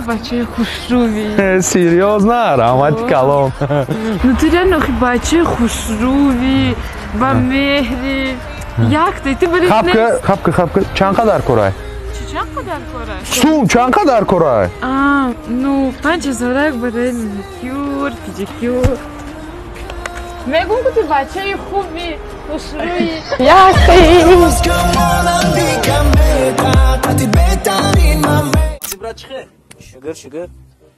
бачаи хушрӯвӣ. Серьёзно? Раҳмати калон. Ну ты реально охи бачаи хушрӯвӣ, ба меҳрӣ. Якта, ты были. Хапка, хапка, хапка. Чанд қадар корай? Чӣ чанд қадар корай? Сум чанд қадар корай? А, ну, 5000 барои маникюр, педикюр. Мегум ки ту бачаи хуби, хушрӯӣ. Якта. Брат, чихе? Шугр, шугр.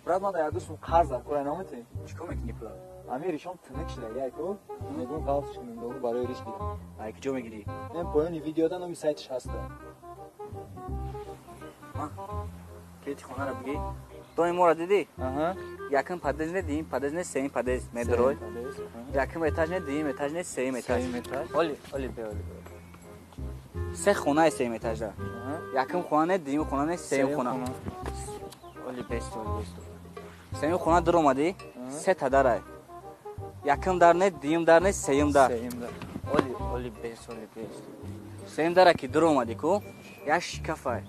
Брат, ман як дӯстум қарз дар кора наметӣ. Чикор мекунӣ пула? Ами ришом тинак шуда, яко. Мегум қалс шунем, дору барои риш гирам. Ай куҷо мегирӣ? Мен поёни видеода номи сайтиш ҳаста. Кети хонаро бигӣ. Дои моро дидӣ? Аҳа. Якум подъезд не, дуюм подъезд не, сеюм подъезд медрой. Якум этаж не, дуюм этаж не, сеюм этаж. Оли, оли бе, оли бе. Се хонаи сеюм этажда. Якум хона не, дуюм хона не, сеюм хона. Оли бест, оли бест. Сеюм хона дур омадӣ, се та дарай. Якум дар не, дуюм дар не, сеюм дар. Оли, оли бест, оли бест. Сеюм дара ки дур омадӣ ку, як шикафай.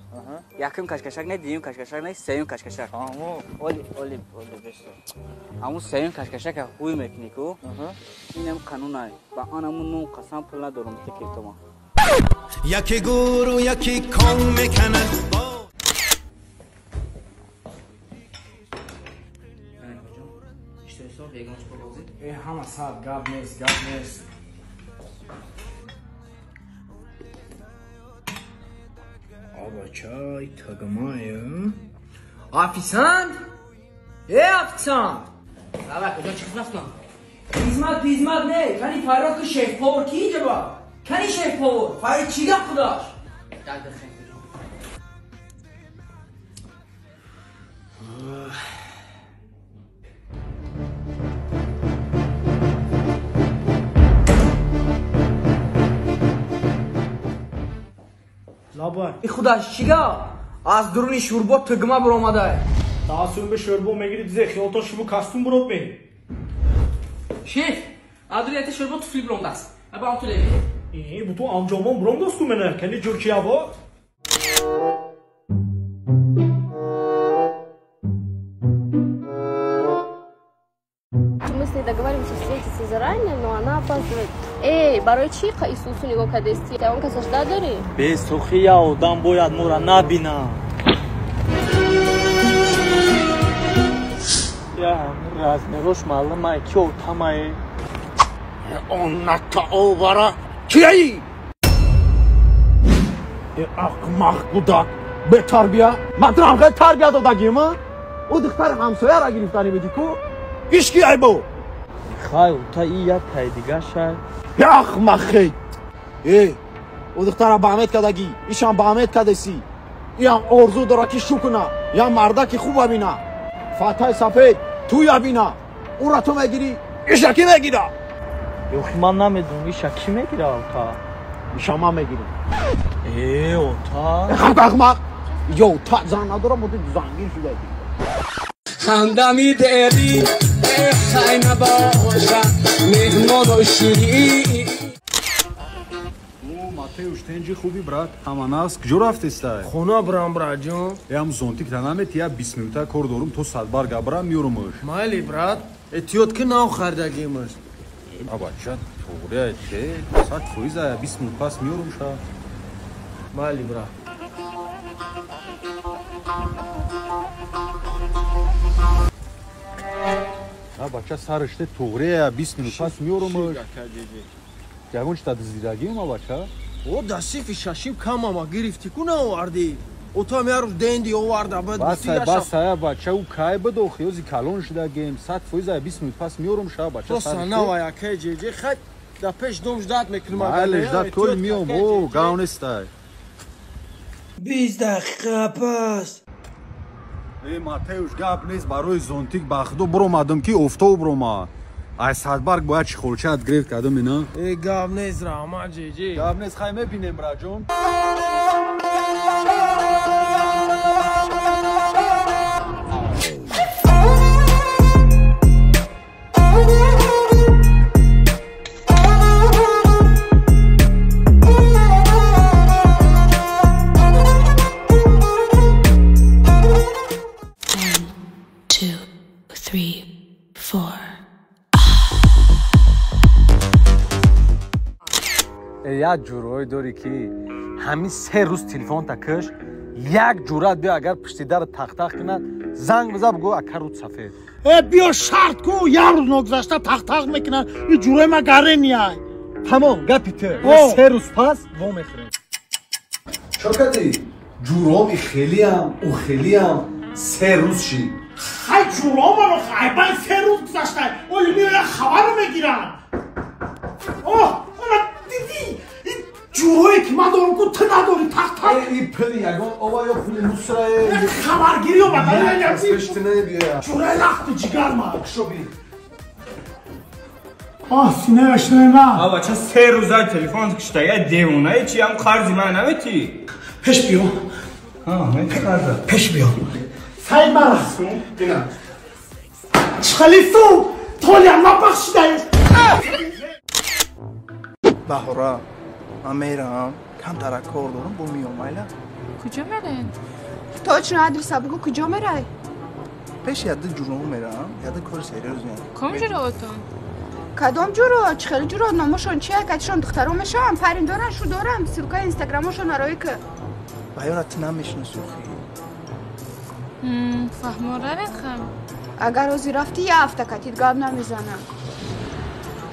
Якум кашкашак не, дуюм кашкашак не, сеюм кашкашак. Оли, оли, оли бест. Аму сеюм кашкашака ҳуй мекунӣ ку, инам қанунай. Ба анаму нун қасам пул надорум тикиртома. Яке гуру яке кон мекунад. Ҳама саат гап нест, гап нест. Абачай тагмая. Официант? Э, официант! Ава, куҷо чӣ хизмат кунам? Хизмат, хизмат не. Кани файрод ки шеф-повар ки инҷа ба? Кани шеф-повар? Файрод чӣ гап худаш? Як дақиқа. Лабай. И худаш чӣ гап? Аз дуруни шӯрбо тугма баромадай. Таасум бе шӯрбо мегирӣ, дизе хиёлто шуму костюм бурод ме. Шеф, аз дуруни яте шӯрбо туфли баромадааст. Аба ам туле. Э, бутун анҷомон баромадааст ку мена. Кани ҷуркияво? Мы с ней договариваемся встретиться заранее, но она опаздывает. Эй, барои чӣ Иисусу нигоҳ кардести? Он кас жда дорӣ? Бесухия одам бояд моро набинад. Я размерош маълумай, ки отамай. Онната овара кияи? Э, ахмақ гудак, бетарбия. Ман туро ҳам тарбия додагима? Ӯ духтари ҳамсояро гирифтанӣ будӣ ку? Ишки айбо? Хай, ута и як тай дига шай. Ахмақе! Э, ӯ духтара ба амед кардагӣ, ишам ба амед кардесӣ. Иам орзу дора ки шу куна, ям мардаки хуба бина. Фатҳаи сафед туя бина. Ӯра ту мегирӣ, иша ки мегира? Ёхи ман намедонам, иша ки мегира, ута? Иша ман мегирам. Э, ута. Ахмақ! Ё, ута зан надорам, ту зангир шудаӣ. Ҳамдами дери, хай набоша, меҳмону ширин. Матеуш, тенҷи хуби, брат? Ҳама нас куҷо рафтестай? Хона брам, братҷон. Ям зонтик та намети, я 20 минута кор дорум, то садбарга брам, меёрумаш. Майли, брат. Эҳтиёт ки нав хардагимаш. А бача, туғрия че? 100% 20 минут пас меёрум ша. Майли, брат. А бача, сариште туғрия, 20 минут пас меёрумаш. Ягон чита дизирагима, бача? О, да сифи шашим камама гирифтӣ ку наовардӣ. Отам як рӯз денди оварда, баъд Басай, басай, бача, ӯ кай бидо, хиёзи калон шудагем. 100% 20 минут пас меёрум ша, бача. Просто навай, акай ҷеҷе, хай да пеш дом ждать мекунем. Майли, ждать кун, меём. О, гав нестай. 20 дақиқа пас. Э, Матеуш, гап нест, барои зонтик ба худо биромадам ки офтоб биромад. Ай садбарг бояд чӣ гирифт кардам ина? Э, гап нест, раҳмат ҷеҷе. Гап нест, хай мебинем, браҷон. 4. Як ҷурое дорӣ ки ҳамин 3 рӯз телефонта каш, як ҷурат биё, агар пушти дар тақтақ кунад, занг биза, бугӯ ака рӯд сафед. Э, биё шарт ку, як рӯз ногузашта тақтақ мекунад, ин ҷурои ма гарениай. Тамом, гапи ту. 3 рӯз пас во мехӯрем. Чо кардӣ? Ҷуром и хелиам, ӯ хелиам, 3 рӯз шид. Хай ҷуромаро хайбай 3 рӯз гузашта, оли меоя хабарро мегиранд. Оҳ, ана дидӣ, ин ҷурое ки ман дорам ку ту надорӣ, тақ-тақ. Ин пули ягон ова ё пули мусрае. Хабаргирӣ омада. Ҷураи лахти ҷигар ма. Шоби. Оҳ, синаи ошнои ман. А бача 3 рӯза телефон кушта, я девонаи чи ҳам қарзи ман наметӣ? Пеш биё. Пеш биё. Сай мара. Чхали су, толям набахшидаед. Баҳора, ман мерам, камтара кор дорам, бо меом, майла? Куҷо мераед? Точно адреса бугу, куҷо мерай? Пеши яда ҷуромо мерам, яда кори серьёзне. Ком ҷуроотон? Кадом ҷуро? Чӣ хели ҷуро? Номошон чия? Катишон духтаро мешавам? Парин доран, шу дорам? Ссылкаи инстаграмошон арои ки. Баёра ту намешиноси охи. Фаҳмо, равед хам. Агар ҳозир рафтӣ, я ҳафта катит гап намезанам.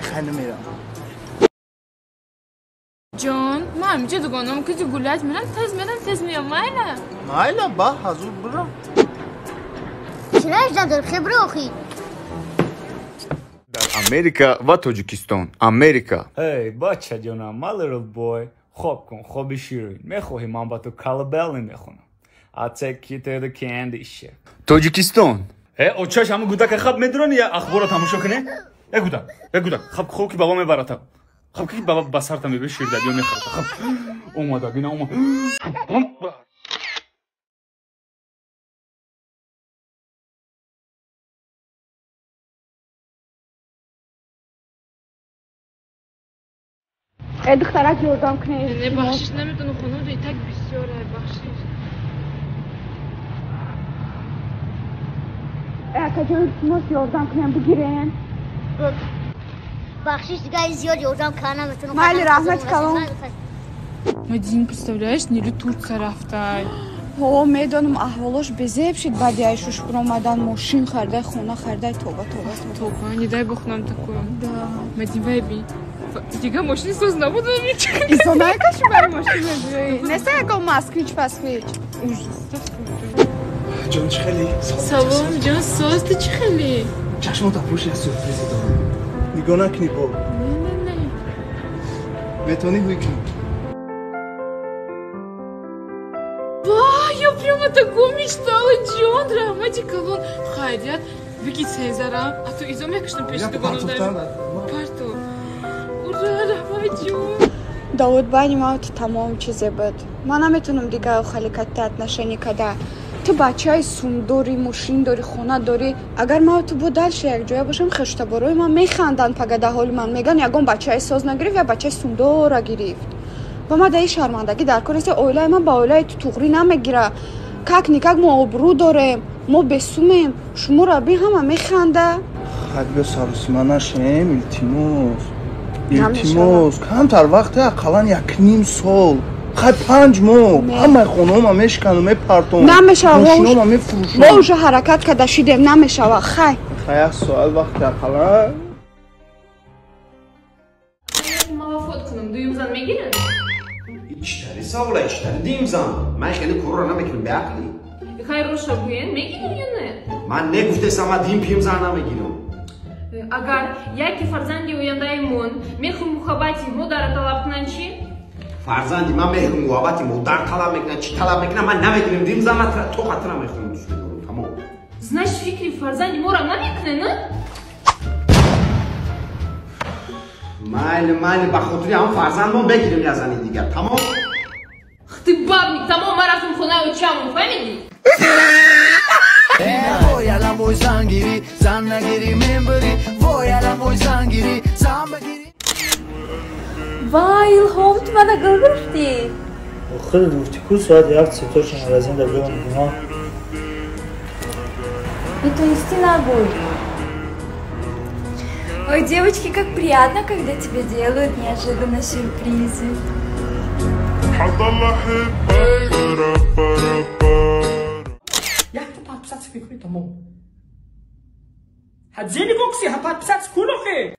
Хай намерам. Ҷон, ман ҳаминҷо дугонаам куҷо гулять мерам, тез мерам, тез меом, майла? Майла, ба ҳазур бира. Чирааш надор, хебро охи. Дар Америка ва Тоҷикистон. Америка. Эй, бача ҷонам, my little boy, хоб кун, хоби ширин. Мехоҳӣ ман ба ту колыбельный мехонам? I take you to the candy shop. Тоҷикистон. Э, очаш ҳамун гудака хаб медрони я ахборро тамошо кунӣ? Э гудак, э гудак, хаб хоб ки баба мебарата. Хаб ки баба ба сарта мебе ширдадиё мехӯрата. Хаб омада, бина омад. Э, духтарак, ёрдам кунед. Не, бахшиш, наметонам, хонум и так бисёр, бахшиш. Э, акаҷон, илтимос, ёрдам кунем, бигирен. Бахшиш, дига зиёд ёрдам карда наметонам. Майли, раҳмати калон. Мадин, представляешь, Нили Турция рафтай. Ҳо, медонам, аҳволош безеб шид баъди айшуш баромадан, мошин харидай, хона харидай, тоба, тоба, тоба. Не дай бог нам такое. Да. Мадин, вайби. Дига мошини соз набуд, Изонайкаши бари мошин мебиёӣ. Неста ягон москвич, пасквич. Ужас. Ҷон, чӣ хеле? Салом, ҷон, соз, ту чӣ хеле? Чашмота пӯш, як сюрпризе дорам. Нигоҳ накунӣ бо. Не, не, не. Метавонӣ ҳуй кунӣ. Вай, я прямо такого мечтала, ҷон, раҳмати калон. Хайрият, бигӣ Сезара, а то изо мекушам пеши дугонам дар. Парту. Ура, раҳмат, ҷон. Давуд, байни ман ту тамом чизе буд. Ман наметавонам дига хеле катта отношение када. Ту бачаи сум дорӣ, мошин дорӣ, хона дорӣ. Агар ман ту бо дальше якҷоя бошам, хештаборои ман механданд пагада ҳоли ман. Мегӯянд ягон бачаи соз нагирифт, я бачаи сумдора гирифт. Ба ман даи шармандагӣ дар кор нест, оилаи ман ба оилаи ту туғрӣ намегира. Как никак мо обрӯ дорем, мо бесумем. Шуморо би ҳама механда. Хай биё сарусима нашем, илтимос. Илтимос, камтар вақте ақаллан 1.5 сол. Хай 5 моҳ, ҳамаи хонаҳома мешкану мепартом. Намешава, мошинома мефурӯшам. Мо уже ҳаракат карда шидем, намешава, хай. Хай як соат вақте ақаллан. Ман вафот кунам, дуюм зан мегирам? Ичтари савола, ичтари дуюм зан. Ман хеле корро намекунам, беақлӣ. Хай роша гӯен, мегирам ё не? Ман негуфтесам, ман дуюм пиюм зан намегирам. Агар яке фарзанди ояндаимон меҳру муҳаббати модарро талаб кунанд чӣ? Фарзанди ман меҳру муҳаббати модар талаб мекунад, чӣ талаб мекунад, ман намегирам. Дим зан, ман то хатира мехонам, дӯст медорам, тамом. Значит, фикри фарзанди моро намекунед, на? Майли, майли, ба хотири ҳам фарзандмон бегирем я зани дигар, тамом? Ты бабник, тамом, ман рафтам хонаи очамон, фаҳмидӣ? Вой алам вой зан гирӣ, зан нагирӣ мебарӣ. Вой алам вой зан гирӣ, зан багирӣ. Вай, Илҳом, ту мана гул гирифтӣ? Худат гуфтӣ ку соати 7 цветочный магазин дар биём гуноҳ. Метонистӣ нагӯй. Ой, девочки, как приятно, когда тебе делают неожиданно сюрпризы. Якта подписаться мекунӣ, тамом. Ҳадзени гокси, ҳа подписаться кун охе.